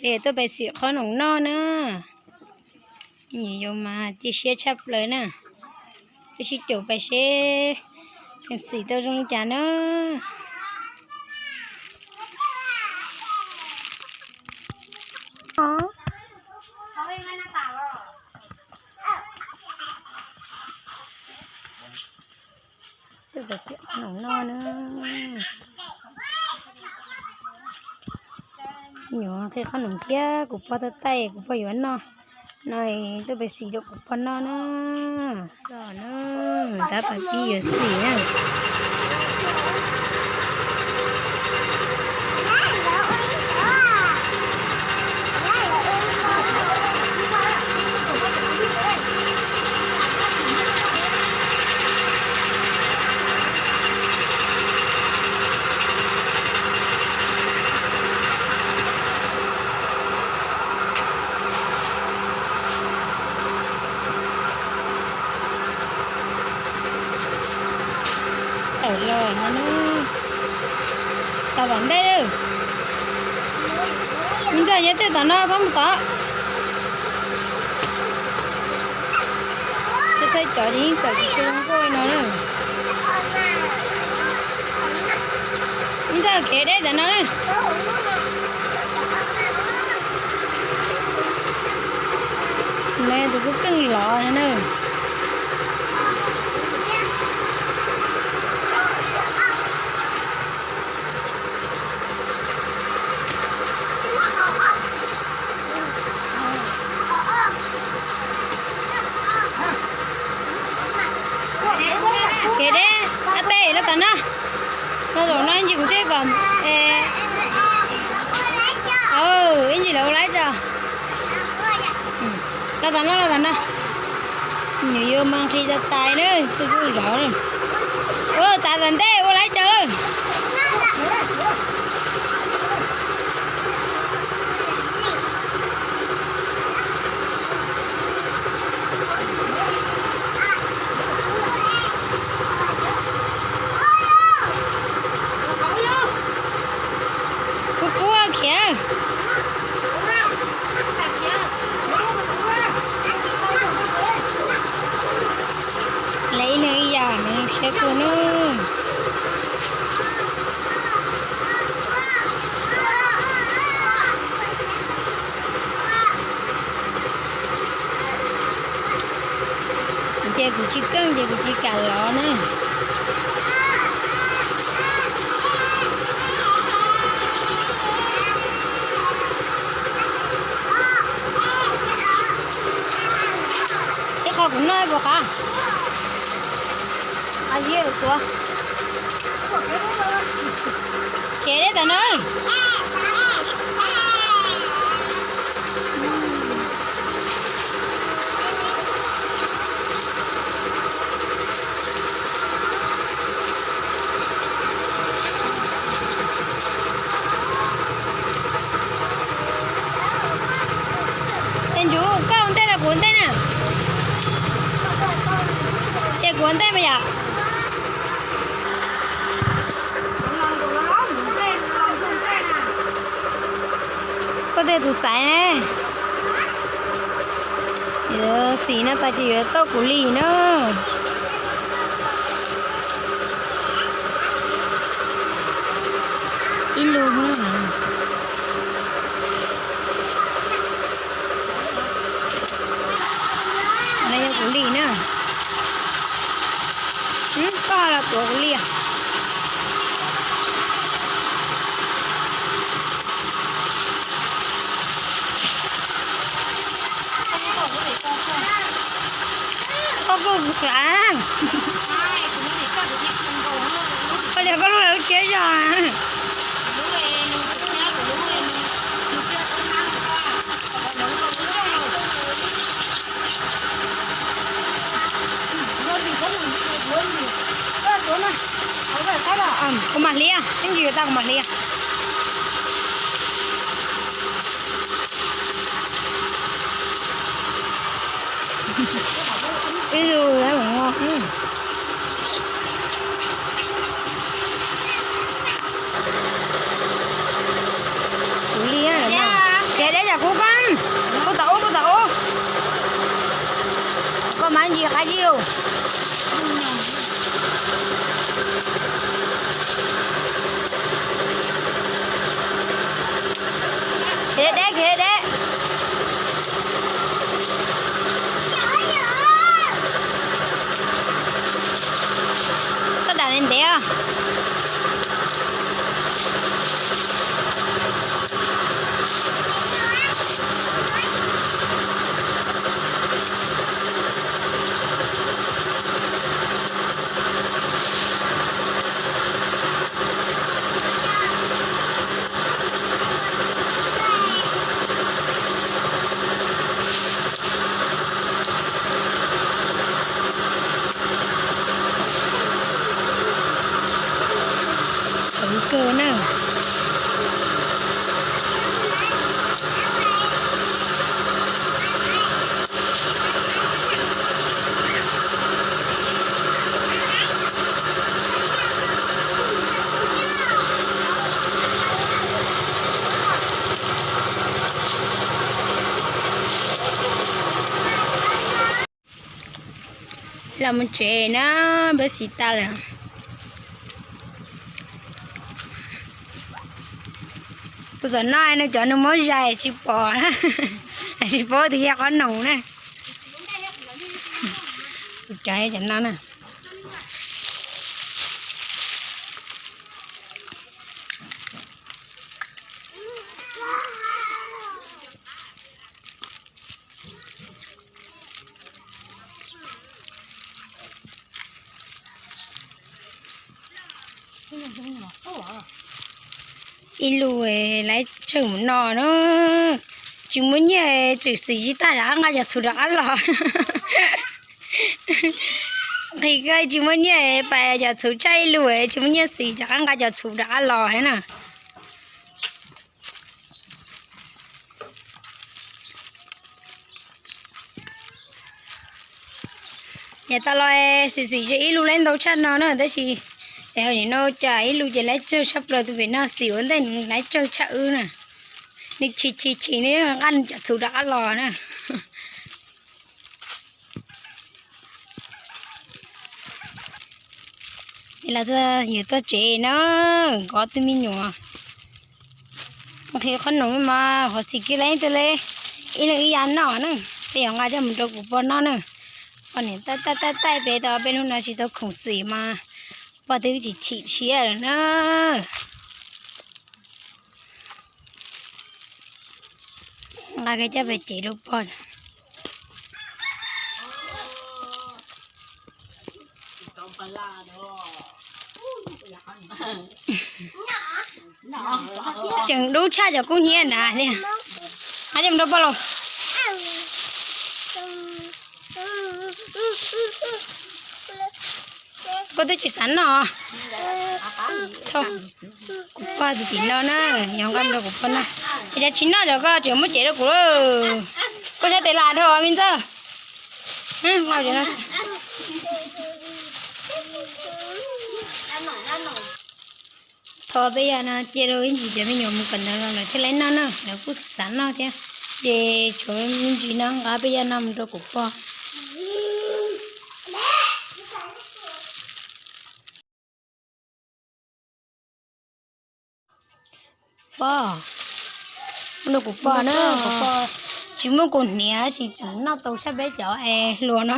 Ces tuaj pais xim qhob noom noj na. Nyuam yaus mas cia siab tshaj plaws na. Tuaj sib caum pais seb xim tau zoo li cas na. Tuaj pais xim qhob noom noj na. Nyuam qhib qhob noom thiab kuv pog tau taij kuv pog yuav noj no, tuaj pais xim rau kuv pog noj na. Txog na, tab tom pib yuav xim na. Tawm los no, los tom ntej. Mus nrog nyob tej tom no txhob mus tod. Tej thawj cov ces yeej tawm tsis tu nkuaj no na. Ib nrog kev deb tom no na. No tus keej keej lov na. Kev deb, ab tej los tom no. No zaum no ib ntsis kuv thiaj kom, ib ntsis lawv ua laib tso. Los tom no, los tom no. Nyuam yaus mas nqhis tas tais na, tus kuj zov na. Ua tas tom ntej ua laib tso lawm. Kub kub khiav. Lawv ib leeg ib yam, siab kawg na. Ces kuv tsis keej ces kuv tsis kam lov na. Ib qho kuv noj puas qab? Qab ziab tuav. Kev deb tom no. Ces ntsum koj ua ntej los kuv ua ntej na. Ces kuv ua ntej mas yom. Koj tej tus xaiv ne. Yuav xim no tas ces yuav tauj kuv li na. Ib lub na. No yog kuv li na. Koj los tuav kuv li. Koj kuj xav. Koj lias koj lub lub kiab zog. Kuv mam hliav, ib ntsis yuav tag kuv mam hliav. Ib lub, kuv li, kev deb Kuv pab, kuv tom ub, kuv tom ub. Koj mas ntsis qab yij. Khiav deb, khiav deb. Koj dam li ntev. Qhov kawg na. Los mus tsev na, peb xis tas lawm. Kuv txawm noj no cov nws muab zais tsis pom na, tsis paub tias yog qhov noom na. Kuv cov cov no na. Ib lub laib tsawg mus no na, tsis muaj nyiaj tseem xis tsis tag rov qab nqa cov txhuv rov qab los. Nqhis koj tsis muaj nyiaj pas cov txhuv tshaj ib lub, tsis muaj nyiaj xis rov qab nqa cov txhuv rov qab los thiab na. Yav tas los xis xis ze ib lub laib ntau tshaj no na, tab sis nim no cas ib lub ces laib tsawg tshaj plaws, tus pem no xis ua ntej nws laib tsawg tshaj wb na. Nws chim chim chim nws nqa nws cov txhuv rov qab los na. Los yuav txog tsev na, nkawd ob tug me nyuam nqhis qhob noom mas qhov xis kiag li, ib tug li ib leeg ib yav noj na. Peb yuav nqa coj mus rau kuv pog noj na. Pog niam taij taij taij peb tau peb hnub no tsis tau khoom xis mas pog twb chim chim siab lawm na. Nqa kiag coj pem tsev rau pog. Tseem dub tshaj cov kub hnyiab na li. Nqa coj mus rau pog los. Koj twb tsis xav noj. Kuv pog tus tim no na, yog nqa mus rau kuv pog noj. Es cas tsis noj los koj tseem muab cev rau kuv. Koj sab tes las dhau me ntxawg. Thov peb yam no cia rau ib ntsis cov me nyuam mus kawm ntawv los lawv thiaj li noj na, lawv kuj xav noj thiab. Ces tshuav me ntsis no nqa peb yam no mus rau kuv pog. Pog, mus rau kuv pog na, kuv pog tsis muaj kaus hniav tsis tseem noj tau tshaj peb cov es hluas no.